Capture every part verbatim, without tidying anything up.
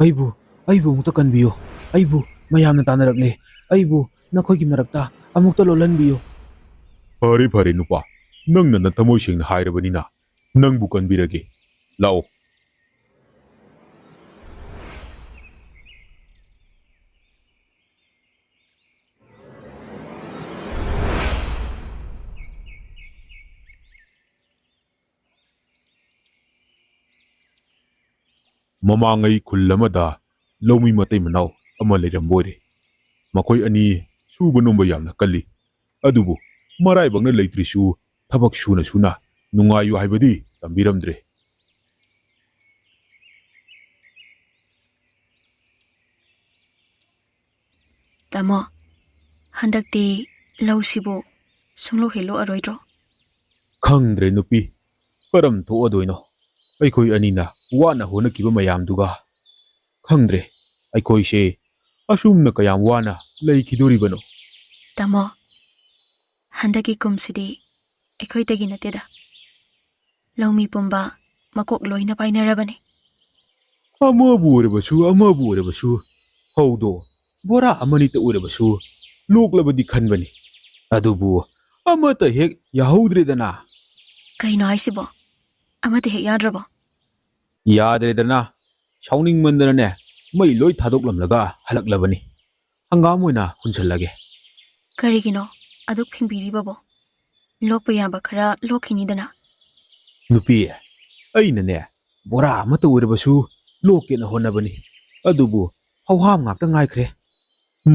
ꯑꯩꯕꯨ, ꯑꯩꯕꯨ ꯑꯃꯨꯛꯇ ꯀꯟꯕꯤꯌꯨ꯫ ꯑꯩꯕꯨ ꯃꯌꯥꯝꯅ ꯇꯥꯟꯅꯔꯛꯂꯦ꯫ ꯑꯩꯕꯨ ꯅꯈꯣꯏꯒꯤ ꯃꯔꯛꯇ ꯑꯃꯨꯛꯇ ꯂꯣꯜꯍꯟꯕꯤꯌꯨ꯫ ꯐꯔꯦ, ꯐꯔꯦ, ꯅꯨꯄꯥ꯫ ꯅꯪꯅ ꯅꯊꯝꯃꯣꯏ ꯁꯦꯡꯅ ꯍꯥꯏꯔꯕꯅꯤꯅ, ꯅꯪꯕꯨ ꯀꯟꯕꯤꯔꯒꯦ꯫ ꯂꯥꯛꯑꯣ꯫ ꯃꯃꯥꯡꯉꯩ ꯈꯨꯜ ꯑꯃꯗ ꯂꯧꯃꯤ ꯃꯇꯩ ꯃꯅꯥꯎ ꯑꯃ ꯂꯩꯔꯝꯕ ꯑꯣꯏꯔꯦ꯫ ꯃꯈꯣꯏ ꯑꯅꯤ ꯁꯨꯕ ꯅꯣꯝꯕ ꯌꯥꯝꯅ ꯀꯜꯂꯤ꯫ ꯑꯗꯨꯕꯨ ꯃꯔꯥꯏꯕꯛꯅ ꯂꯩꯇ꯭ꯔꯤꯁꯨ, ꯊꯕꯛ ꯁꯨꯅ ꯁꯨꯅ ꯅꯨꯡꯉꯥꯏꯌꯨ ꯍꯥꯏꯕꯗꯤ ꯇꯝꯕꯤꯔꯝꯗ꯭ꯔꯦ꯫ ꯇꯥꯃꯣ, ꯍꯟꯗꯛꯇꯤ ꯂꯧꯁꯤꯕꯨ ꯁꯨꯡꯂꯣꯛ ꯍꯦꯛ ꯂꯣꯛꯑꯔꯣꯏꯗ꯭ꯔꯣ? ꯈꯪꯗ꯭ꯔꯦ ꯅꯨꯄꯤ, ꯀꯔꯝ ꯊꯣꯛꯑꯗꯣꯏꯅꯣ? ꯑꯩꯈꯣꯏ ꯑꯅꯤꯅ ꯋꯥꯅ ꯍꯣꯠꯅꯈꯤꯕ ꯃꯌꯥꯝꯗꯨꯒ꯫ ꯈꯪꯗ꯭ꯔꯦ, ꯑꯩꯈꯣꯏꯁꯦ ꯑꯁꯨꯝꯅ ꯀꯌꯥꯝ ꯋꯥꯅ ꯂꯩꯈꯤꯗꯣꯔꯤꯕꯅꯣ? ꯇꯥꯃꯣ, ꯍꯟꯗꯛꯀꯤ ꯀꯨꯝꯁꯤꯗꯤ ꯑꯩꯈꯣꯏꯗꯒꯤ ꯅꯠꯇꯦꯗ꯫ ꯂꯧꯃꯤ ꯄꯨꯝꯕ ꯃꯀꯣꯛ ꯂꯣꯏꯅ ꯄꯥꯏꯅꯔꯕꯅꯤ꯫ ꯑꯃꯕꯨ ꯑꯣꯏꯔꯕꯁꯨ, ꯑꯃꯕꯨ ꯑꯣꯏꯔꯕꯁꯨ, ꯐꯧꯗꯣ ꯕꯣꯔꯥ ꯑꯃꯅꯤꯇ ꯑꯣꯏꯔꯕꯁꯨ ꯂꯣꯛꯂꯕꯗꯤ ꯈꯟꯕꯅꯤ꯫ ꯑꯗꯨꯕꯨ ꯑꯃꯠꯇ ꯍꯦꯛ ꯌꯥꯍꯧꯗ꯭ꯔꯦꯗꯅ꯫ ꯀꯩꯅꯣ ꯍꯥꯏꯁꯤꯕꯣ? ꯑꯃꯠꯇ ꯍꯦꯛ ꯌꯥꯗ꯭ꯔꯕꯣ? ꯌꯥꯗ꯭ꯔꯦꯗꯅ꯫ ꯁꯥꯎꯅꯤꯡꯃꯟꯗꯅꯅꯦ, ꯃꯩ ꯂꯣꯏ ꯊꯥꯗꯣꯛꯂꯝꯂꯒ ꯍꯜꯂꯛꯂꯕꯅꯤ꯫ ꯍꯪꯒꯥꯝ ꯑꯣꯏꯅ ꯍꯨꯟꯁꯜꯂꯒꯦ꯫ ꯀꯔꯤꯒꯤꯅꯣ ꯑꯗꯨꯛ ꯐꯤꯡꯕꯤꯔꯤꯕꯕꯣ? ꯂꯣꯛꯄ ꯌꯥꯕ ꯈꯔ ꯂꯣꯛꯈꯤꯅꯤꯗꯅ꯫ ꯅꯨꯄꯤ, ꯑꯩꯅꯅꯦ, ꯕꯣꯔꯥ ꯑꯃꯠꯇ ꯑꯣꯏꯔꯕꯁꯨ ꯂꯣꯛꯀꯦꯅ ꯍꯣꯠꯅꯕꯅꯤ꯫ ꯑꯗꯨꯕꯨ ꯍꯧꯍꯥꯝ ꯉꯥꯛꯇ ꯉꯥꯏꯈ꯭ꯔꯦ꯫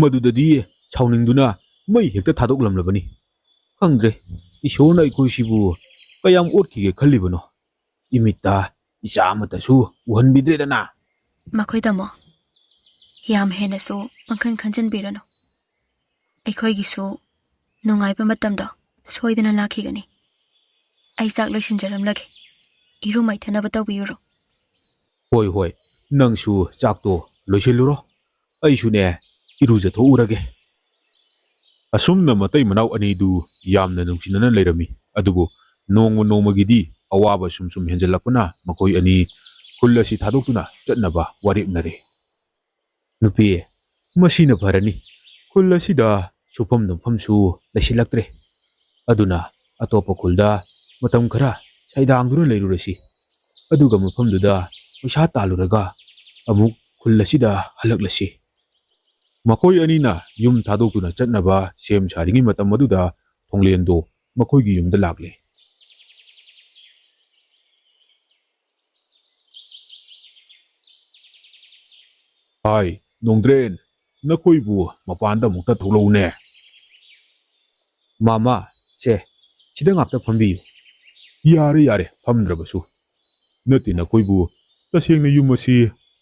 ꯃꯗꯨꯗꯗꯤ ꯁꯥꯎꯅꯤꯡꯗꯨꯅ ꯃꯩ ꯍꯦꯛꯇ ꯊꯥꯗꯣꯛꯂꯝꯂꯕꯅꯤ꯫ ꯈꯪꯗ꯭ꯔꯦ, ꯏꯁꯣꯔꯅ ꯑꯩꯈꯣꯏꯁꯤꯕꯨ ꯀꯌꯥꯝ ꯑꯣꯠꯈꯤꯒꯦ ꯈꯜꯂꯤꯕꯅꯣ꯫ ꯏꯃꯤꯠꯇ ꯏꯆꯥ ꯑꯃꯠꯇꯁꯨ ꯎꯍꯟꯕꯤꯗ꯭ꯔꯦꯗꯅ꯫ ꯃꯈꯣꯏ ꯇꯥꯃꯣ, ꯌꯥꯝ ꯍꯦꯟꯅꯁꯨ ꯄꯪꯈꯟ ꯈꯟꯖꯟꯕꯤꯔꯅꯨ꯫ ꯑꯩꯈꯣꯏꯒꯤꯁꯨ ꯅꯨꯡꯉꯥꯏꯕ ꯃꯇꯝꯗꯣ ꯁꯣꯏꯗꯅ ꯂꯥꯛꯈꯤꯒꯅꯤ꯫ ꯑꯩ ꯆꯥꯛ ꯂꯣꯏꯁꯤꯟꯖꯔꯝꯂꯒꯦ꯫ ꯏꯔꯨ ꯃꯥꯏꯊꯅꯕ ꯇꯧꯕꯤꯌꯨꯔꯣ? ꯍꯣꯏ, ꯍꯣꯏ, ꯅꯪꯁꯨ ꯆꯥꯛꯇꯣ ꯂꯣꯏꯁꯤꯜꯂꯨꯔꯣ꯫ ꯑꯩꯁꯨꯅꯦ, ꯏꯔꯨꯖꯊꯣꯛꯎꯔꯒꯦ꯫ ꯑꯁꯨꯝꯅ ꯃꯇꯩ ꯃꯅꯥꯎ ꯑꯅꯤꯗꯨ ꯌꯥꯝꯅ ꯅꯨꯡꯁꯤꯅꯅ ꯂꯩꯔꯝꯃꯤ꯫ ꯑꯗꯨꯕꯨ ꯅꯣꯡꯃ ꯅꯣꯡꯃꯒꯤꯗꯤ ꯑꯋꯥꯕ ꯁꯨꯝ ꯁꯨꯝ ꯍꯦꯟꯖꯜꯂꯛꯄꯅ ꯃꯈꯣꯏ ꯑꯅꯤ ꯈꯨꯜ ꯑꯁꯤ ꯊꯥꯗꯣꯛꯇꯨꯅ ꯆꯠꯅꯕ ꯋꯥꯔꯦꯞꯅꯔꯦ꯫ "ꯅꯨꯄꯤ, ꯃꯁꯤꯅ ꯐꯔꯅꯤ꯫ ꯈꯨꯜ ꯑꯁꯤꯗ ꯁꯨꯐꯝ ꯅꯣꯝꯐꯝꯁꯨ ꯂꯩꯁꯤꯜꯂꯛꯇ꯭ꯔꯦ꯫ ꯑꯗꯨꯅ ꯑꯇꯣꯞꯄ ꯈꯨꯜꯗ ꯃꯇꯝ ꯈꯔ ꯁꯩꯗꯥꯡꯗꯨꯅ ꯂꯩꯔꯨꯔꯁꯤ꯫ ꯑꯗꯨꯒ ꯃꯐꯝꯗꯨꯗ ꯄꯩꯁꯥ ꯇꯥꯜꯂꯨꯔꯒ ꯑꯃꯨꯛ ꯈꯨꯜ ꯑꯁꯤꯗ ꯍꯜꯂꯛꯂꯁꯤ꯫" ꯃꯈꯣꯏ ꯑꯅꯤꯅ ꯌꯨꯝ ꯊꯥꯗꯣꯛꯇꯨꯅ ꯆꯠꯅꯕ ꯁꯦꯝ ꯁꯥꯔꯤꯉꯩ ꯃꯇꯝ ꯑꯗꯨꯗ ꯊꯣꯡꯂꯦꯟꯗꯣ ꯃꯈꯣꯏꯒꯤ ꯌꯨꯝꯗ ꯂꯥꯛꯂꯦ꯫ "ꯍꯥꯏ, ꯅꯣꯡꯗ꯭ꯔꯦꯟ, ꯅꯈꯣꯏꯕꯨ ꯃꯄꯥꯟꯗ ꯑꯃꯨꯛꯇ ꯊꯣꯛꯂꯛꯎꯅꯦ꯫" "ꯃꯥꯃ, ꯁꯦ, ꯁꯤꯗ ꯉꯥꯛꯇ ꯐꯝꯕꯤꯌꯨ꯫" "ꯌꯥꯔꯦ, ꯌꯥꯔꯦ, ꯐꯝꯗ꯭ꯔꯕꯁꯨ꯫ ꯅꯠꯇꯦ, ꯅꯈꯣꯏꯕꯨ ꯇꯁꯦꯡꯅ ꯌꯨꯝ ꯑꯁꯤ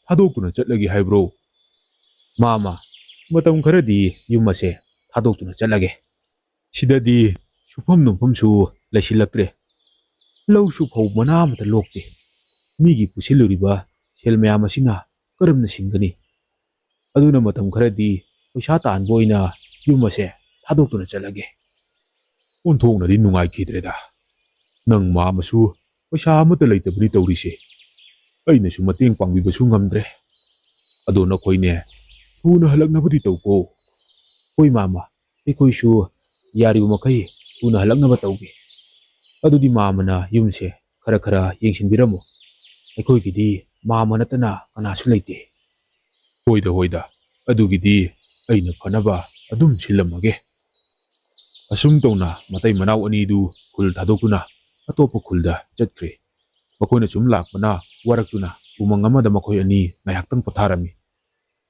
ꯊꯥꯗꯣꯛꯇꯨꯅ ꯆꯠꯂꯒꯦ ꯍꯥꯏꯕ꯭ꯔꯣ?" "ꯃꯥꯃ, ꯃꯇꯝ ꯈꯔꯗꯤ ꯌꯨꯝ ꯑꯁꯦ ꯊꯥꯗꯣꯛꯇꯨꯅ ꯆꯠꯂꯒꯦ꯫ ꯁꯤꯗꯗꯤ ꯁꯨꯐꯝ ꯅꯣꯝꯐꯝꯁꯨ ꯂꯩꯁꯤꯜꯂꯛꯇ꯭ꯔꯦ꯫ ꯂꯧꯁꯨ ꯐꯧ ꯃꯅꯥ ꯑꯃꯠꯇ ꯂꯣꯛꯇꯦ꯫ ꯃꯤꯒꯤ ꯄꯨꯁꯤꯜꯂꯨꯔꯤꯕ ꯁꯦꯜ ꯃꯌꯥꯝ ꯑꯁꯤꯅ ꯀꯔꯝꯅ ꯁꯤꯡꯒꯅꯤ? ꯑꯗꯨꯅ ꯃꯇꯝ ꯈꯔꯗꯤ ꯄꯩꯁꯥ ꯇꯥꯟꯕ ꯑꯣꯏꯅ ꯌꯨꯝ ꯑꯁꯦ ꯊꯥꯗꯣꯛꯇꯨꯅ ꯆꯠꯂꯒꯦ꯫" "ꯑꯣꯟꯊꯣꯛꯅꯗꯤ ꯅꯨꯡꯉꯥꯏꯈꯤꯗ꯭ꯔꯦꯗ꯫ ꯅꯪ ꯃꯥꯃꯁꯨ ꯄꯩꯁꯥ ꯑꯃꯠꯇ ꯂꯩꯇꯕꯅꯤ ꯇꯧꯔꯤꯁꯦ꯫ ꯑꯩꯅꯁꯨ ꯃꯇꯦꯡ ꯄꯥꯡꯕꯤꯕꯁꯨ ꯉꯝꯗ꯭ꯔꯦ꯫ ꯑꯗꯣ ꯅꯈꯣꯏꯅꯦ, ꯊꯨꯅ ꯍꯜꯂꯛꯅꯕꯗꯤ ꯇꯧꯀꯣ꯫" "ꯍꯣꯏ ꯃꯥꯃ, ꯑꯩꯈꯣꯏꯁꯨ ꯌꯥꯔꯤꯕ ꯃꯈꯩ ꯊꯨꯅ ꯍꯜꯂꯛꯅꯕ ꯇꯧꯒꯦ꯫ ꯑꯗꯨꯗꯤ ꯃꯥꯃꯅ ꯌꯨꯝꯁꯦ ꯈꯔ ꯈꯔ ꯌꯦꯡꯁꯤꯟꯕꯤꯔꯝꯃꯨ꯫ ꯑꯩꯈꯣꯏꯒꯤꯗꯤ ꯃꯥꯃ ꯅꯠꯇꯅ ꯀꯅꯥꯁꯨ ꯂꯩꯇꯦ꯫" "ꯍꯣꯏꯗ, ꯍꯣꯏꯗ, ꯑꯗꯨꯒꯤꯗꯤ ꯑꯩꯅ ꯐꯅꯕ ꯑꯗꯨꯝ ꯁꯤꯜꯂꯝꯃꯒꯦ꯫" ꯑꯁꯨꯝ ꯇꯧꯅ ꯃꯇꯩ ꯃꯅꯥꯎ ꯑꯅꯤꯗꯨ ꯈꯨꯜ ꯊꯥꯗꯣꯛꯇꯨꯅ ꯑꯇꯣꯞꯄ ꯈꯨꯜꯗ ꯆꯠꯈ꯭ꯔꯦ꯫ ꯃꯈꯣꯏꯅ ꯁꯨꯝ ꯂꯥꯛꯄꯅ ꯋꯥꯔꯛꯇꯨꯅ ꯎꯃꯪ ꯑꯃꯗ ꯃꯈꯣꯏ ꯑꯅꯤ ꯉꯥꯏꯍꯥꯛꯇꯪ ꯄꯣꯊꯥꯔꯝꯃꯤ꯫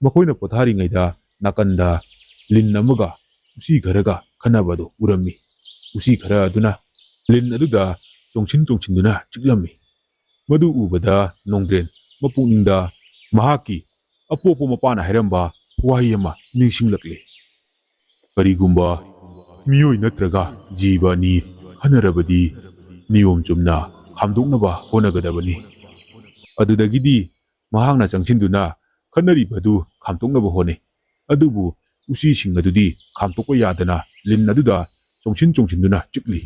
ꯃꯈꯣꯏꯅ ꯄꯣꯊꯥꯔꯤꯉꯩꯗ ꯅꯥꯀꯟꯗ ꯂꯤꯟ ꯑꯃꯒ ꯎꯆꯤ ꯈꯔꯒ ꯈꯟꯅꯕ ꯑꯗꯨ ꯎꯔꯝꯃꯤ꯫ ꯎꯆꯤ ꯈꯔ ꯑꯗꯨꯅ ꯂꯤꯟ ꯑꯗꯨꯗ ꯆꯣꯡꯁꯤꯟ ꯆꯣꯡꯁꯤꯟꯗꯨꯅ ꯆꯤꯛꯂꯝꯃꯤ꯫ ꯃꯗꯨ ꯎꯕꯗ ꯅꯣꯡꯗ꯭ꯔꯦꯟ ꯃꯄꯨꯛꯅꯤꯡꯗ ꯃꯍꯥꯛꯀꯤ ꯑꯄꯣꯛꯄ ꯃꯄꯥꯅ ꯍꯥꯏꯔꯝꯕ ꯋꯥꯍꯩ ꯑꯃ ꯅꯤꯡꯁꯤꯡꯂꯛꯂꯦ꯫ "ꯀꯔꯤꯒꯨꯝꯕ ꯃꯤꯑꯣꯏ ꯅꯠꯇ꯭ꯔꯒ ꯖꯤꯕ ꯑꯅꯤ ꯈꯟꯅꯔꯕꯗꯤ ꯅꯤꯌꯣꯝ ꯆꯨꯝꯅ ꯈꯥꯝꯗꯣꯛꯅꯕ ꯍꯣꯠꯅꯒꯗꯕꯅꯤ꯫" ꯑꯗꯨꯗꯒꯤꯗꯤ ꯃꯍꯥꯛꯅ ꯆꯪꯁꯤꯟꯗꯨꯅ ꯈꯠꯅꯔꯤꯕ ꯑꯗꯨ ꯈꯥꯝꯗꯣꯛꯅꯕ ꯍꯣꯠꯅꯩ꯫ ꯑꯗꯨꯕꯨ ꯎꯆꯤꯁꯤꯡ ꯑꯗꯨꯗꯤ ꯈꯥꯝꯗꯣꯛꯄ ꯌꯥꯗꯅ ꯂꯤꯟ ꯑꯗꯨꯗ ꯆꯣꯡꯁꯤꯟ ꯆꯣꯡꯁꯤꯟꯗꯨꯅ ꯆꯤꯛꯂꯤ꯫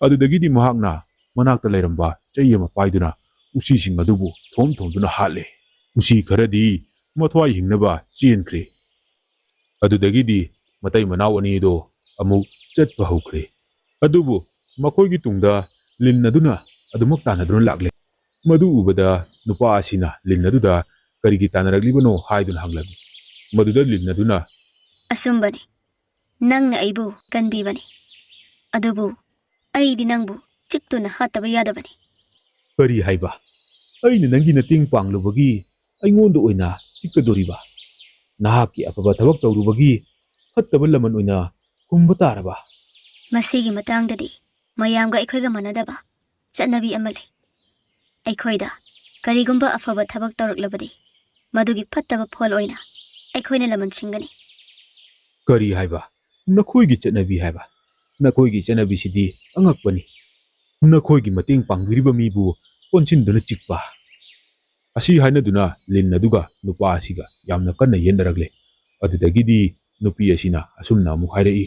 ꯑꯗꯨꯗꯒꯤꯗꯤ ꯃꯍꯥꯛꯅ ꯃꯅꯥꯛꯇ ꯂꯩꯔꯝꯕ ꯆꯩ ꯑꯃ ꯄꯥꯏꯗꯨꯅ ꯎꯆꯤꯁꯤꯡ ꯑꯗꯨꯕꯨ ꯊꯣꯝ ꯊꯣꯝꯗꯨꯅ ꯍꯥꯠꯂꯦ꯫ ꯎꯆꯤ ꯈꯔꯗꯤ ꯃꯊ꯭ꯋꯥꯏ ꯍꯤꯡꯅꯕ ꯆꯦꯟꯈ꯭ꯔꯦ꯫ ꯑꯗꯨꯗꯒꯤꯗꯤ ꯃꯇꯩ ꯃꯅꯥꯎ ꯑꯅꯤꯗꯣ ꯑꯃꯨꯛ ꯆꯠꯄ ꯍꯧꯈ꯭ꯔꯦ꯫ ꯑꯗꯨꯕꯨ ꯃꯈꯣꯏꯒꯤ ꯇꯨꯡꯗ ꯂꯤꯟ ꯑꯗꯨꯅ ꯑꯗꯨꯃꯛ ꯇꯥꯟꯅꯗꯨꯅ ꯂꯥꯛꯂꯦ꯫ ꯃꯗꯨ ꯎꯕꯗ ꯅꯨꯄꯥ ꯑꯁꯤꯅ ꯂꯤꯟ ꯑꯗꯨꯗ ꯀꯔꯤꯒꯤ ꯇꯥꯟꯅꯔꯛꯂꯤꯕꯅꯣ ꯍꯥꯏꯗꯨꯅ ꯍꯪꯂꯝꯃꯤ꯫ ꯃꯗꯨꯗ ꯂꯤꯟ ꯑꯗꯨꯅ, "ꯑꯆꯨꯝꯕꯅꯤ, ꯅꯪꯅ ꯑꯩꯕꯨ ꯀꯟꯕꯤꯕꯅꯤ, ꯑꯗꯨꯕꯨ ꯑꯩꯗꯤ ꯅꯪꯕꯨ ꯆꯤꯛꯇꯨꯅ ꯍꯥꯠꯇꯕ ꯌꯥꯗꯕꯅꯤ꯫" "ꯀꯔꯤ ꯍꯥꯏꯕ? ꯑꯩꯅ ꯅꯪꯒꯤ ꯃꯇꯦꯡ ꯄꯥꯡꯂꯨꯕꯒꯤ ꯑꯩꯉꯣꯟꯗ ꯑꯣꯏꯅ ꯆꯤꯛꯀꯗꯣꯔꯤꯕ? ꯅꯍꯥꯛꯀꯤ ꯑꯐꯕ ꯊꯕꯛ ꯇꯧꯔꯨꯕꯒꯤ ꯐꯠꯇꯕ ꯂꯃꯟ ꯑꯣꯏꯅ ꯈꯨꯝꯕ ꯇꯥꯔꯕ?" "ꯃꯁꯤꯒꯤ ꯃꯇꯥꯡꯗꯗꯤ ꯃꯌꯥꯝꯒ ꯑꯩꯈꯣꯏꯒ ꯃꯥꯟꯅꯗꯕ ꯆꯠꯅꯕꯤ ꯑꯃ ꯂꯩ꯫ ꯑꯩꯈꯣꯏꯗ ꯀꯔꯤꯒꯨꯝꯕ ꯑꯐꯕ ꯊꯕꯛ ꯇꯧꯔꯛꯂꯕꯗꯤ ꯃꯗꯨꯒꯤ ꯐꯠꯇꯕ ꯐꯣꯜ ꯑꯣꯏꯅ ꯑꯩꯈꯣꯏꯅ ꯂꯃꯟ ꯁꯤꯡꯒꯅꯤ꯫" "ꯀꯔꯤ ꯍꯥꯏꯕ? ꯅꯈꯣꯏꯒꯤ ꯆꯠꯅꯕꯤ ꯍꯥꯏꯕ? ꯅꯈꯣꯏꯒꯤ ꯆꯠꯅꯕꯤꯁꯤꯗꯤ ꯑꯉꯛꯄꯅꯤ꯫ ꯅꯈꯣꯏꯒꯤ ꯃꯇꯦꯡ ꯄꯥꯡꯕꯤꯔꯤꯕ ꯃꯤꯕꯨ ꯑꯣꯟꯁꯤꯟꯗꯨꯅ ꯆꯤꯛꯄ?" ꯑꯁꯤ ꯍꯥꯏꯅꯗꯨꯅ ꯂꯤꯟ ꯑꯗꯨꯒ ꯅꯨꯄꯥ ꯑꯁꯤꯒ ꯌꯥꯝꯅ ꯀꯟꯅ ꯌꯦꯟꯅꯔꯛꯂꯦ꯫ ꯑꯗꯨꯗꯒꯤꯗꯤ ꯅꯨꯄꯤ ꯑꯁꯤꯅ ꯑꯁꯨꯝꯅ ꯑꯃꯨꯛ ꯍꯥꯏꯔꯛꯏ,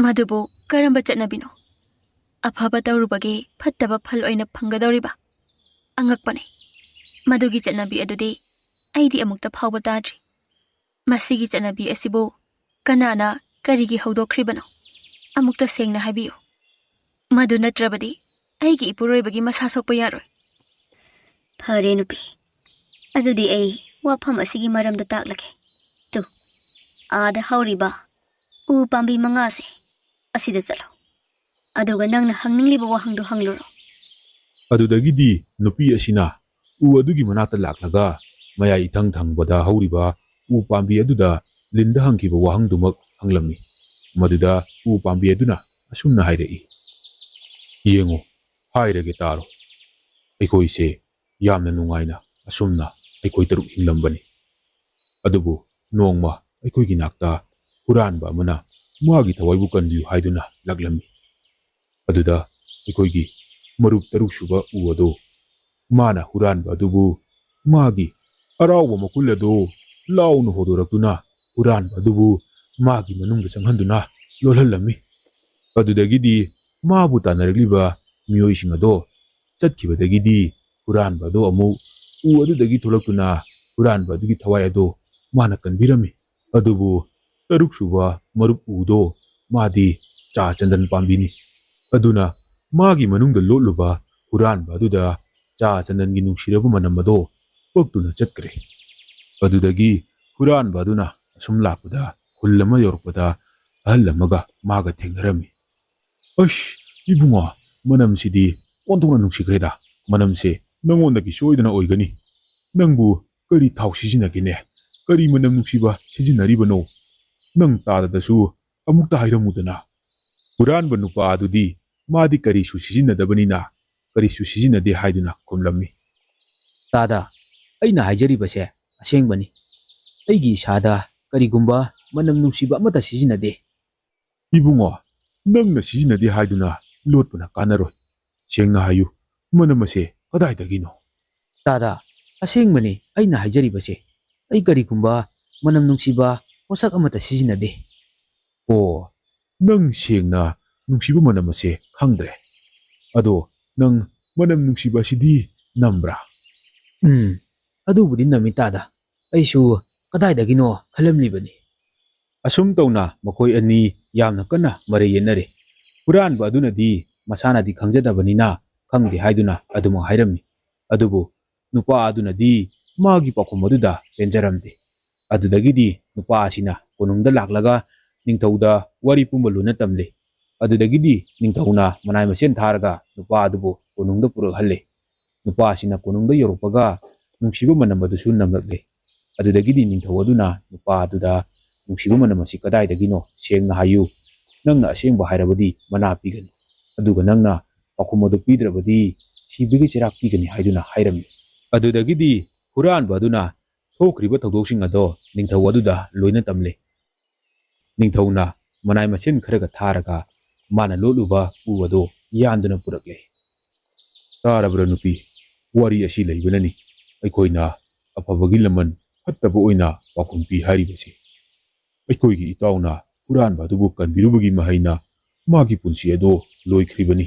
"ꯃꯗꯨꯕꯨ ꯀꯔꯝꯕ ꯆꯠꯅꯕꯤꯅꯣ? ꯑꯐꯕ ꯇꯧꯔꯨꯕꯒꯤ ꯐꯠꯇꯕ ꯐꯜ ꯑꯣꯏꯅ ꯐꯪꯒꯗꯧꯔꯤꯕ? ꯑꯉꯛꯄꯅꯤ꯫ ꯃꯗꯨꯒꯤ ꯆꯠꯅꯕꯤ ꯑꯗꯨꯗꯤ ꯑꯩꯗꯤ ꯑꯃꯨꯛꯇ ꯐꯥꯎꯕ ꯇꯥꯗ꯭ꯔꯤ꯫ ꯃꯁꯤꯒꯤ ꯆꯠꯅꯕꯤ ꯑꯁꯤꯕꯨ ꯀꯅꯥꯅ ꯀꯔꯤꯒꯤ ꯍꯧꯗꯣꯛꯈ꯭ꯔꯤꯕꯅꯣ? ꯑꯃꯨꯛꯇ ꯁꯦꯡꯅ ꯍꯥꯏꯕꯤꯌꯨ꯫ ꯃꯗꯨ ꯅꯠꯇ꯭ꯔꯕꯗꯤ ꯑꯩꯒꯤ ꯏꯄꯨꯔꯣꯏꯕꯒꯤ ꯃꯁꯥ ꯁꯣꯛꯄ ꯌꯥꯔꯣꯏ꯫" "ꯐꯔꯦ ꯅꯨꯄꯤ, ꯑꯗꯨꯗꯤ ꯑꯩ ꯋꯥꯐꯝ ꯑꯁꯤꯒꯤ ꯃꯔꯝꯗ ꯇꯥꯛꯂꯒꯦ꯫ ꯇꯨ, ꯑꯥꯗ ꯍꯧꯔꯤꯕ ꯎ ꯄꯥꯝꯕꯤ ꯃꯉꯥꯁꯦ ꯑꯁꯤꯗ ꯆꯠꯂꯣ꯫ ꯑꯗꯨꯒ ꯅꯪꯅ ꯍꯪꯅꯤꯡꯂꯤꯕ ꯋꯥꯍꯪꯗꯨ ꯍꯪꯂꯨꯔꯣ꯫" ꯑꯗꯨꯗꯒꯤꯗꯤ ꯅꯨꯄꯤ ꯑꯁꯤꯅ ꯎ ꯑꯗꯨꯒꯤ ꯃꯅꯥꯛꯇ ꯂꯥꯛꯂꯒ ꯃꯌꯥꯏ ꯏꯊꯪ ꯊꯪꯕꯗ ꯍꯧꯔꯤꯕ ꯎ ꯄꯥꯝꯕꯤ ꯑꯗꯨꯗ ꯂꯤꯟꯗ ꯍꯪꯈꯤꯕ ꯋꯥꯍꯪꯗꯨꯃꯛ ꯍꯪꯂꯝꯃꯤ꯫ ꯃꯗꯨꯗ ꯎ ꯄꯥꯝꯕꯤ ꯑꯗꯨꯅ ꯑꯁꯨꯝꯅ ꯍꯥꯏꯔꯛꯏ, "ꯌꯦꯡꯉꯨ, ꯍꯥꯏꯔꯒꯦ ꯇꯥꯔꯣ꯫ ꯑꯩꯈꯣꯏꯁꯦ ꯌꯥꯝꯅ ꯅꯨꯡꯉꯥꯏꯅ ꯑꯁꯨꯝꯅ ꯑꯩꯈꯣꯏ ꯇꯔꯨꯛ ꯍꯤꯡꯂꯝꯕꯅꯤ꯫ ꯑꯗꯨꯕꯨ ꯅꯣꯡꯃ ꯑꯩꯈꯣꯏꯒꯤ ꯅꯥꯛꯇ ꯍꯨꯔꯥꯟꯕ ꯑꯃꯅ ꯃꯥꯒꯤ ꯊꯋꯥꯏꯕꯨ ꯀꯟꯕꯤꯌꯨ ꯍꯥꯏꯗꯨꯅ ꯂꯥꯛꯂꯝꯃꯤ꯫ ꯑꯗꯨꯗ ꯑꯩꯈꯣꯏꯒꯤ ꯃꯔꯨꯞ ꯇꯔꯨꯛ ꯁꯨꯕ ꯎ ꯑꯗꯨ ꯃꯥꯅ ꯍꯨꯔꯥꯟꯕ ꯑꯗꯨꯕꯨ ꯃꯥꯒꯤ ꯑꯔꯥꯎꯕ ꯃꯈꯨꯜ ꯑꯗꯨ ꯂꯥꯎꯅ ꯍꯣꯗꯣꯔꯛꯇꯨꯅ ꯍꯨꯔꯥꯟꯕ ꯑꯗꯨꯕꯨ ꯃꯥꯒꯤ ꯃꯅꯨꯡꯗ ꯆꯪꯍꯟꯗꯨꯅ ꯂꯣꯜꯍꯜꯂꯝꯃꯤ꯫ ꯑꯗꯨꯗꯒꯤꯗꯤ ꯃꯥꯕꯨ ꯇꯥꯟꯅꯔꯛꯂꯤꯕ ꯃꯤꯑꯣꯏꯁꯤꯡ ꯑꯗꯣ ꯆꯠꯈꯤꯕꯗꯒꯤꯗꯤ ꯍꯨꯔꯥꯟꯕ ꯑꯗꯨ ꯑꯃꯨꯛ ꯎ ꯑꯗꯨꯗꯒꯤ ꯊꯣꯛꯂꯛꯇꯨꯅ ꯍꯨꯔꯥꯟꯕ ꯑꯗꯨꯒꯤ ꯊꯋꯥꯏ ꯑꯗꯨ ꯃꯥꯅ ꯀꯟꯕꯤꯔꯝꯃꯤ꯫ ꯑꯗꯨꯕꯨ ꯇꯔꯨꯛꯁꯨꯕ ꯃꯔꯨꯞ ꯎꯗꯣ ꯃꯥꯗꯤ ꯆꯥ ꯆꯟꯗꯟ ꯄꯥꯝꯕꯤꯅꯤ꯫ ꯑꯗꯨꯅ ꯃꯥꯒꯤ ꯃꯅꯨꯡꯗ ꯂꯣꯠꯂꯨꯕ ꯍꯨꯔꯥꯟꯕ ꯑꯗꯨꯗ ꯆꯥ ꯆꯟꯗꯟꯒꯤ ꯅꯨꯡꯁꯤꯔꯕ ꯃꯅꯝ ꯑꯗꯣ ꯄꯛꯇꯨꯅ ꯆꯠꯈ꯭ꯔꯦ꯫ ꯑꯗꯨꯗꯒꯤ ꯍꯨꯔꯥꯟꯕ ꯑꯗꯨꯅ ꯑꯁꯨꯝ ꯂꯥꯛꯄꯗ ꯈꯨꯜ ꯑꯃ ꯌꯧꯔꯛꯄꯗ ꯑꯍꯜ ꯑꯃꯒ ꯃꯥꯒ ꯊꯦꯡꯅꯔꯝꯃꯤ꯫ "ꯑꯁ, ꯏꯕꯨꯡꯉꯣ, ꯃꯅꯝꯁꯤꯗꯤ ꯑꯣꯟꯊꯣꯛꯅ ꯅꯨꯡꯁꯤꯈ꯭ꯔꯦꯗ꯫ ꯃꯅꯝꯁꯦ ꯅꯪꯉꯣꯟꯗꯒꯤ ꯁꯣꯏꯗꯅ ꯑꯣꯏꯒꯅꯤ꯫ ꯅꯪꯕꯨ ꯀꯔꯤ ꯊꯥꯎ ꯁꯤꯖꯤꯟꯅꯒꯦꯅꯦ? ꯀꯔꯤ ꯃꯅꯝ ꯅꯨꯡꯁꯤꯕ ꯁꯤꯖꯤꯟꯅꯔꯤꯕꯅꯣ? ꯅꯪ ꯇꯥꯗꯗꯁꯨ ꯑꯃꯨꯛꯇ ꯍꯥꯏꯔꯝꯃꯨꯗꯅ꯫" ꯍꯨꯔꯥꯟꯕ ꯅꯨꯄꯥ ꯑꯗꯨꯗꯤ ꯃꯥꯗꯤ ꯀꯔꯤꯁꯨ ꯁꯤꯖꯤꯟꯅꯗꯕꯅꯤꯅ ꯀꯔꯤꯁꯨ ꯁꯤꯖꯤꯟꯅꯗꯦ ꯍꯥꯏꯗꯨꯅ ꯈꯨꯝꯂꯝꯃꯤ꯫ "ꯇꯥꯗ, ꯑꯩꯅ ꯍꯥꯏꯖꯔꯤꯕꯁꯦ ꯑꯁꯦꯡꯕꯅꯤ꯫ ꯑꯩꯒꯤ ꯏꯁꯥꯗ ꯀꯔꯤꯒꯨꯝꯕ ꯃꯅꯝ ꯅꯨꯡꯁꯤꯕ ꯑꯃꯠꯇ ꯁꯤꯖꯤꯟꯅꯗꯦ꯫" "ꯏꯕꯨꯡꯉꯣ, ꯅꯪꯅ ꯁꯤꯖꯤꯟꯅꯗꯦ ꯍꯥꯏꯗꯨꯅ ꯂꯣꯠꯄꯅ ꯀꯥꯟꯅꯔꯣꯏ꯫ ꯁꯦꯡꯅ ꯍꯥꯏꯌꯨ, ꯃꯅꯝ ꯑꯁꯦ ꯀꯗꯥꯏꯗꯒꯤꯅꯣ?" "ꯇꯥꯗ, ꯑꯁꯦꯡꯕꯅꯤ ꯑꯩꯅ ꯍꯥꯏꯖꯔꯤꯕꯁꯦ꯫ ꯑꯩ ꯀꯔꯤꯒꯨꯝꯕ ꯃꯅꯝ ꯅꯨꯡꯁꯤꯕ ꯄꯣꯠꯁꯛ ꯑꯃꯠꯇ ꯁꯤꯖꯤꯟꯅꯗꯦ꯫" "ꯑꯣ, ꯅꯪ ꯁꯦꯡꯅ ꯅꯨꯡꯁꯤꯕ ꯃꯅꯝ ꯑꯁꯦ ꯈꯪꯗ꯭ꯔꯦ꯫ ꯑꯗꯣ ꯅꯪ ꯃꯅꯝ ꯅꯨꯡꯁꯤꯕ ꯑꯁꯤꯗꯤ ꯅꯝꯕ꯭ꯔꯥ?" "ꯎꯝ, ꯑꯗꯨꯕꯨꯗꯤ ꯅꯝꯃꯤ ꯇꯥꯗ꯫ ꯑꯩꯁꯨ ꯀꯗꯥꯏꯗꯒꯤꯅꯣ ꯈꯜꯂꯝꯂꯤꯕꯅꯤ꯫" ꯑꯁꯨꯝ ꯇꯧꯅ ꯃꯈꯣꯏ ꯑꯅꯤ ꯌꯥꯝꯅ ꯀꯟꯅ ꯃꯔꯩ ꯌꯦꯠꯅꯔꯦ꯫ ꯍꯨꯔꯥꯟꯕ ꯑꯗꯨꯅꯗꯤ ꯃꯁꯥꯅꯗꯤ ꯈꯪꯖꯗꯕꯅꯤꯅ ꯈꯪꯗꯦ ꯍꯥꯏꯗꯨꯅ ꯑꯗꯨꯃꯛ ꯍꯥꯏꯔꯝꯃꯤ꯫ ꯑꯗꯨꯕꯨ ꯅꯨꯄꯥ ꯑꯗꯨꯅꯗꯤ ꯃꯥꯒꯤ ꯄꯥꯎꯈꯨꯝ ꯑꯗꯨꯗ ꯄꯦꯟꯖꯔꯝꯗꯦ꯫ ꯑꯗꯨꯗꯒꯤꯗꯤ ꯅꯨꯄꯥ ꯑꯁꯤꯅ ꯀꯣꯅꯨꯡꯗ ꯂꯥꯛꯂꯒ ꯅꯤꯡꯊꯧꯗ ꯋꯥꯔꯤ ꯄꯨꯝꯕ ꯂꯣꯏꯅ ꯇꯝꯂꯦ꯫ ꯑꯗꯨꯗꯒꯤꯗꯤ ꯅꯤꯡꯊꯧꯅ ꯃꯅꯥꯏ ꯃꯁꯤꯟ ꯊꯥꯔꯒ ꯅꯨꯄꯥ ꯑꯗꯨꯕꯨ ꯀꯣꯅꯨꯡꯗ ꯄꯨꯔꯛꯍꯜꯂꯦ꯫ ꯅꯨꯄꯥ ꯑꯁꯤꯅ ꯀꯣꯅꯨꯡꯗ ꯌꯧꯔꯛꯄꯒ ꯅꯨꯡꯁꯤꯕ ꯃꯅꯝ ꯑꯗꯨꯁꯨ ꯅꯝꯂꯛꯂꯦ꯫ ꯑꯗꯨꯗꯒꯤꯗꯤ ꯅꯤꯡꯊꯧ ꯑꯗꯨꯅ ꯅꯨꯄꯥ ꯑꯗꯨꯗ, "ꯅꯨꯡꯁꯤꯕ ꯃꯅꯝ ꯑꯁꯤ ꯀꯗꯥꯏꯗꯒꯤꯅꯣ? ꯁꯦꯡꯅ ꯍꯥꯏꯌꯨ꯫ ꯅꯪꯅ ꯑꯁꯦꯡꯕ ꯍꯥꯏꯔꯕꯗꯤ ꯃꯅꯥ ꯄꯤꯒꯅꯤ, ꯑꯗꯨꯒ ꯅꯪꯅ ꯄꯥꯎꯈꯨꯝ ꯑꯗꯨ ꯄꯤꯗ꯭ꯔꯕꯗꯤ ꯁꯤꯕꯒꯤ ꯆꯩꯔꯥꯛ ꯄꯤꯒꯅꯤ" ꯍꯥꯏꯗꯨꯅ ꯍꯥꯏꯔꯝꯃꯤ꯫ ꯑꯗꯨꯗꯒꯤꯗꯤ ꯍꯨꯔꯥꯟꯕ ꯑꯗꯨꯅ ꯊꯣꯛꯈ꯭ꯔꯤꯕ ꯊꯧꯗꯣꯛꯁꯤꯡ ꯑꯗꯣ ꯅꯤꯡꯊꯧ ꯑꯗꯨꯗ ꯂꯣꯏꯅ ꯇꯝꯂꯦ꯫ ꯅꯤꯡꯊꯧꯅ ꯃꯅꯥꯏ ꯃꯁꯤꯟ ꯈꯔꯒ ꯊꯥꯔꯒ ꯃꯥꯅ ꯂꯣꯠꯂꯨꯕ ꯎ ꯑꯗꯨ ꯌꯥꯟꯗꯨꯅ ꯄꯨꯔꯛꯂꯦ꯫ "ꯇꯥꯔꯕ꯭ꯔꯥ ꯅꯨꯄꯤ? ꯋꯥꯔꯤ ꯑꯁꯤ ꯂꯩꯕꯅꯅꯤ ꯑꯩꯈꯣꯏꯅ ꯑꯐꯕꯒꯤ ꯂꯃꯟ ꯐꯠꯇꯕ ꯑꯣꯏꯅ ꯄꯥꯎꯈꯨꯝ ꯄꯤ ꯍꯥꯏꯔꯤꯕꯁꯤ꯫ ꯑꯩꯈꯣꯏꯒꯤ ꯏꯇꯥꯎꯅ ꯍꯨꯔꯥꯟꯕ ꯑꯗꯨꯕꯨ ꯀꯟꯕꯤꯔꯨꯕꯒꯤ ꯃꯍꯩꯅ ꯃꯥꯒꯤ ꯄꯨꯟꯁꯤ ꯑꯗꯨ ꯂꯣꯏꯈ꯭ꯔꯤꯕꯅꯤ꯫"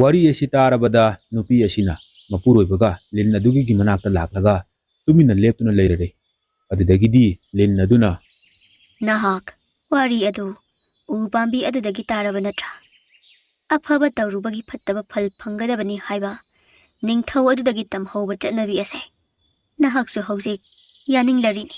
ꯋꯥꯔꯤ ꯑꯁꯤ ꯇꯥꯔꯕꯗ ꯅꯨꯄꯤ ꯑꯁꯤꯅ ꯃꯄꯨꯔꯣꯏꯕꯒ ꯂꯤꯟ ꯑꯗꯨꯒꯤ ꯃꯅꯥꯛꯇ ꯂꯥꯛꯂꯒ ꯇꯨꯃꯤꯟꯅ ꯂꯦꯞꯇꯨꯅ ꯂꯩꯔꯔꯦ꯫ ꯑꯗꯨꯗꯒꯤꯗꯤ ꯂꯤꯟ ꯑꯗꯨꯅ, "ꯅꯍꯥꯛ ꯋꯥꯔꯤ ꯑꯗꯨ ꯎ ꯄꯥꯝꯕꯤ ꯑꯗꯨꯗꯒꯤ ꯇꯥꯔꯕ ꯅꯠꯇ꯭ꯔꯥ? ꯑꯐꯕ ꯇꯧꯔꯨꯕꯒꯤ ꯐꯠꯇꯕ ꯐꯜ ꯐꯪꯒꯗꯕꯅꯤ ꯍꯥꯏꯕ ꯅꯤꯡꯊꯧ ꯑꯗꯨꯗꯒꯤ ꯇꯝꯍꯧꯕ ꯆꯠꯅꯕꯤ ꯑꯁꯦ ꯅꯍꯥꯛꯁꯨ ꯍꯧꯖꯤꯛ ꯌꯥꯅꯤꯡꯂꯔꯤꯅꯤ?"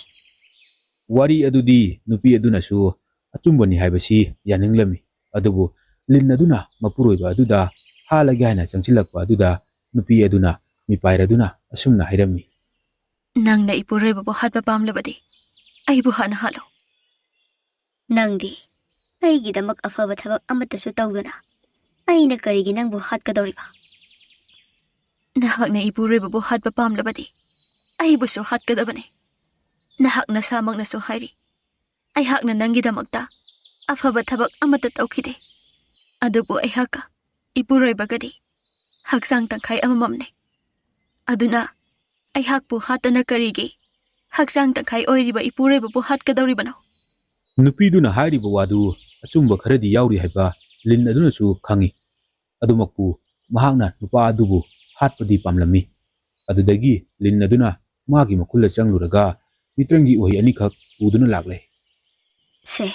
ꯋꯥꯔꯤ ꯑꯗꯨꯗꯤ ꯅꯨꯄꯤ ꯑꯗꯨꯅꯁꯨ ꯑꯆꯨꯝꯕꯅꯤ ꯍꯥꯏꯕꯁꯤ ꯌꯥꯅꯤꯡꯂꯝꯃꯤ꯫ ꯑꯗꯨꯕꯨ ꯂꯤꯟ ꯑꯗꯨꯅ ꯃꯄꯨꯔꯣꯏꯕ ꯑꯗꯨꯗ ꯍꯥꯠꯂꯒꯦ ꯍꯥꯏꯅ ꯆꯪꯁꯤꯜꯂꯛꯄ ꯑꯗꯨꯗ ꯅꯨꯄꯤ ꯑꯗꯨꯅ ꯃꯤꯄꯥꯏꯔꯗꯨꯅ ꯑꯁꯨꯝꯅ ꯍꯥꯏꯔꯝꯃꯤ, "ꯅꯪꯅ ꯏꯄꯨꯔꯣꯏꯕꯕꯨ ꯍꯥꯠꯄ ꯄꯥꯝꯂꯕꯗꯤ ꯑꯩꯕꯨ ꯍꯥꯟꯅ ꯍꯥꯠꯂꯨ꯫ ꯅꯪꯗꯤ ꯑꯩꯒꯤꯗꯃꯛ ꯑꯐꯕ ꯊꯕꯛ ꯑꯃꯠꯇꯁꯨ ꯇꯧꯗꯅ ꯑꯩꯅ ꯀꯔꯤꯒꯤ ꯅꯪꯕꯨ ꯍꯥꯠꯀꯗꯧꯔꯤꯕ?" "ꯅꯍꯥꯛꯅ ꯏꯄꯨꯔꯣꯏꯕꯕꯨ ꯍꯥꯠꯄ ꯄꯥꯝꯂꯕꯗꯤ ꯑꯩꯕꯨꯁꯨ ꯍꯥꯠꯀꯗꯕꯅꯤ꯫ ꯅꯍꯥꯛ ꯅꯁꯥꯃꯛꯅꯁꯨ ꯍꯥꯏꯔꯤ, ꯑꯩꯍꯥꯛꯅ ꯅꯪꯒꯤꯗꯃꯛꯇ ꯑꯐꯕ ꯊꯕꯛ ꯑꯃꯠꯇ ꯇꯧꯈꯤꯗꯦ꯫ ꯑꯗꯨꯕꯨ ꯑꯩꯍꯥꯛꯀ ꯏꯄꯨꯔꯣꯏꯕꯒꯗꯤ ꯍꯛꯆꯥꯡ ꯇꯪꯈꯥꯏ ꯑꯃꯃꯝꯅꯤ꯫ ꯑꯗꯨꯅ ꯑꯩꯍꯥꯛꯄꯨ ꯍꯥꯠꯇꯅ ꯀꯔꯤꯒꯤ ꯍꯛꯆꯥꯡ ꯇꯪꯈꯥꯏ ꯑꯣꯏꯔꯤꯕ ꯏꯄꯨꯔꯣꯏꯕꯕꯨ ꯍꯥꯠꯀꯗꯧꯔꯤꯕꯅꯣ?" ꯅꯨꯄꯤꯗꯨꯅ ꯍꯥꯏꯔꯤꯕ ꯋꯥꯗꯨ ꯑꯆꯨꯝꯕ ꯈꯔꯗꯤ ꯌꯥꯎꯔꯤ ꯍꯥꯏꯕ ꯂꯤꯟ ꯑꯗꯨꯅꯁꯨ ꯈꯪꯏ꯫ ꯑꯗꯨꯃꯛꯄꯨ ꯃꯍꯥꯛꯅ ꯅꯨꯄꯥ ꯑꯗꯨꯕꯨ ꯍꯥꯠꯄꯗꯤ ꯄꯥꯝꯂꯝꯃꯤ꯫ ꯑꯗꯨꯗꯒꯤ ꯂꯤꯟ ꯑꯗꯨꯅ ꯃꯥꯒꯤ ꯃꯈꯨꯜꯗ ꯆꯪꯂꯨꯔꯒ ꯃꯤꯇ꯭ꯔꯪꯒꯤ ꯎꯍꯩ ꯑꯅꯤꯈꯛ ꯄꯨꯗꯨꯅ ꯂꯥꯛꯂꯦ꯫ "ꯁꯦ,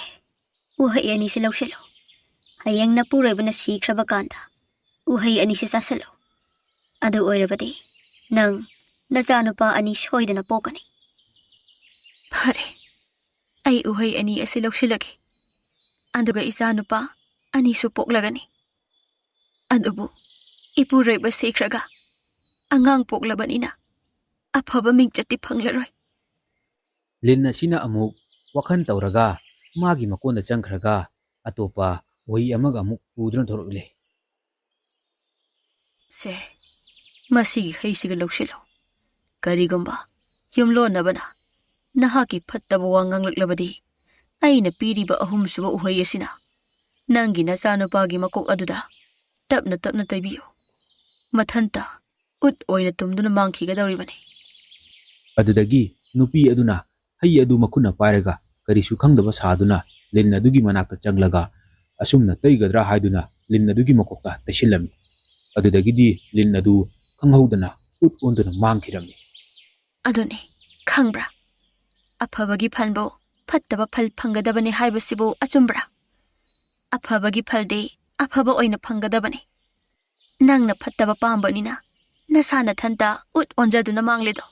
ꯎꯍꯩ ꯑꯅꯤꯁꯦ ꯂꯧꯁꯤꯜꯂꯨ꯫ ꯍꯌꯦꯡ ꯅꯄꯨꯔꯣꯏꯕꯅ ꯁꯤꯈ꯭ꯔꯕ ꯀꯥꯟꯗ ꯎꯍꯩ ꯑꯅꯤꯁꯦ ꯆꯥꯁꯤꯜꯂꯨ꯫ ꯑꯗꯨ ꯑꯣꯏꯔꯕꯗꯤ ꯅꯪ ꯅꯆꯥꯅꯨꯄꯥ ꯑꯅꯤ ꯁꯣꯏꯗꯅ ꯄꯣꯛꯀꯅꯤ꯫" "ꯐꯔꯦ, ꯑꯩ ꯎꯍꯩ ꯑꯅꯤ ꯑꯁꯤ ꯂꯧꯁꯤꯜꯂꯒꯦ, ꯑꯗꯨꯒ ꯏꯆꯥꯅꯨꯄꯥ ꯑꯅꯤꯁꯨ ꯄꯣꯛꯂꯒꯅꯤ꯫ ꯑꯗꯨꯕꯨ ꯏꯄꯨꯔꯣꯏꯕ ꯁꯤꯈ꯭ꯔꯒ ꯑꯉꯥꯡ ꯄꯣꯛꯂꯕꯅꯤꯅ ꯑꯐꯕ ꯃꯤꯡꯆꯠꯇꯤ ꯐꯪꯂꯔꯣꯏ꯫" ꯂꯤꯟ ꯑꯁꯤꯅ ꯑꯃꯨꯛ ꯋꯥꯈꯜ ꯇꯧꯔꯒ ꯃꯥꯒꯤ ꯃꯀꯣꯟꯗ ꯆꯪꯈ꯭ꯔꯒ ꯑꯇꯣꯞꯄ ꯎꯍꯩ ꯑꯃꯒ ꯑꯃꯨꯛ ꯄꯨꯗꯨꯅ ꯊꯣꯔꯛꯂꯦ꯫ "ꯁꯦ, ꯃꯁꯤꯒꯤ ꯍꯩꯁꯤꯒ ꯂꯧꯁꯤꯜꯂꯨ꯫ ꯀꯔꯤꯒꯨꯝꯕ ꯌꯨꯝꯂꯣꯟꯅꯕꯅ ꯅꯍꯥꯛꯀꯤ ꯐꯠꯇꯕ ꯋꯥ ꯉꯥꯡꯂꯛꯂꯕꯗꯤ, ꯑꯩꯅ ꯄꯤꯔꯤꯕ ꯑꯍꯨꯝꯁꯨꯕ ꯎꯍꯩ ꯑꯁꯤꯅ ꯅꯪꯒꯤ ꯅꯆꯥꯅꯨꯄꯥꯒꯤ ꯃꯀꯣꯛ ꯑꯗꯨꯗ ꯇꯞꯅ ꯇꯞꯅ ꯇꯩꯕꯤꯌꯨ꯫ ꯃꯊꯟꯇ ꯎꯠ ꯑꯣꯏꯅ ꯇꯨꯝꯗꯨꯅ ꯃꯥꯡꯈꯤꯒꯗꯧꯔꯤꯕꯅꯤ꯫" ꯑꯗꯨꯗꯒꯤ ꯅꯨꯄꯤ ꯑꯗꯨꯅ ꯍꯩ ꯑꯗꯨ ꯃꯈꯨꯠꯅ ꯄꯥꯏꯔꯒ ꯀꯔꯤꯁꯨ ꯈꯪꯗꯕ ꯁꯥꯗꯨꯅ ꯂꯤꯟ ꯑꯗꯨꯒꯤ ꯃꯅꯥꯛꯇ ꯆꯪꯂꯒ ꯑꯁꯨꯝꯅ ꯇꯩꯒꯗ꯭ꯔꯥ ꯍꯥꯏꯗꯨꯅ ꯂꯤꯟ ꯑꯗꯨꯒꯤ ꯃꯀꯣꯛꯇ ꯇꯩꯁꯤꯜꯂꯝꯃꯤ꯫ ꯑꯗꯨꯗꯒꯤꯗꯤ ꯂꯤꯟ ꯑꯗꯨ ꯈꯪꯍꯧꯗꯅ ꯎꯠ ꯑꯣꯟꯗꯨꯅ ꯃꯥꯡꯈꯤꯔꯝꯃꯤ꯫ ꯑꯗꯨꯅꯤ, ꯈꯪꯕ꯭ꯔꯥ? ꯑꯐꯕꯒꯤ ꯐꯜꯕꯨ ꯐꯠꯇꯕ ꯐꯜ ꯐꯪꯒꯗꯕꯅꯤ ꯍꯥꯏꯕꯁꯤꯕꯨ ꯑꯆꯨꯝꯕ꯭ꯔꯥ? ꯑꯐꯕꯒꯤ ꯐꯜꯗꯤ ꯑꯐꯕ ꯑꯣꯏꯅ ꯐꯪꯒꯗꯕꯅꯤ꯫ ꯅꯪꯅ ꯐꯠꯇꯕ ꯄꯥꯝꯕꯅꯤꯅ ꯅꯁꯥ ꯅꯊꯟꯇ ꯎꯠ ꯑꯣꯟꯖꯗꯨꯅ ꯃꯥꯡꯂꯦꯗꯣ꯫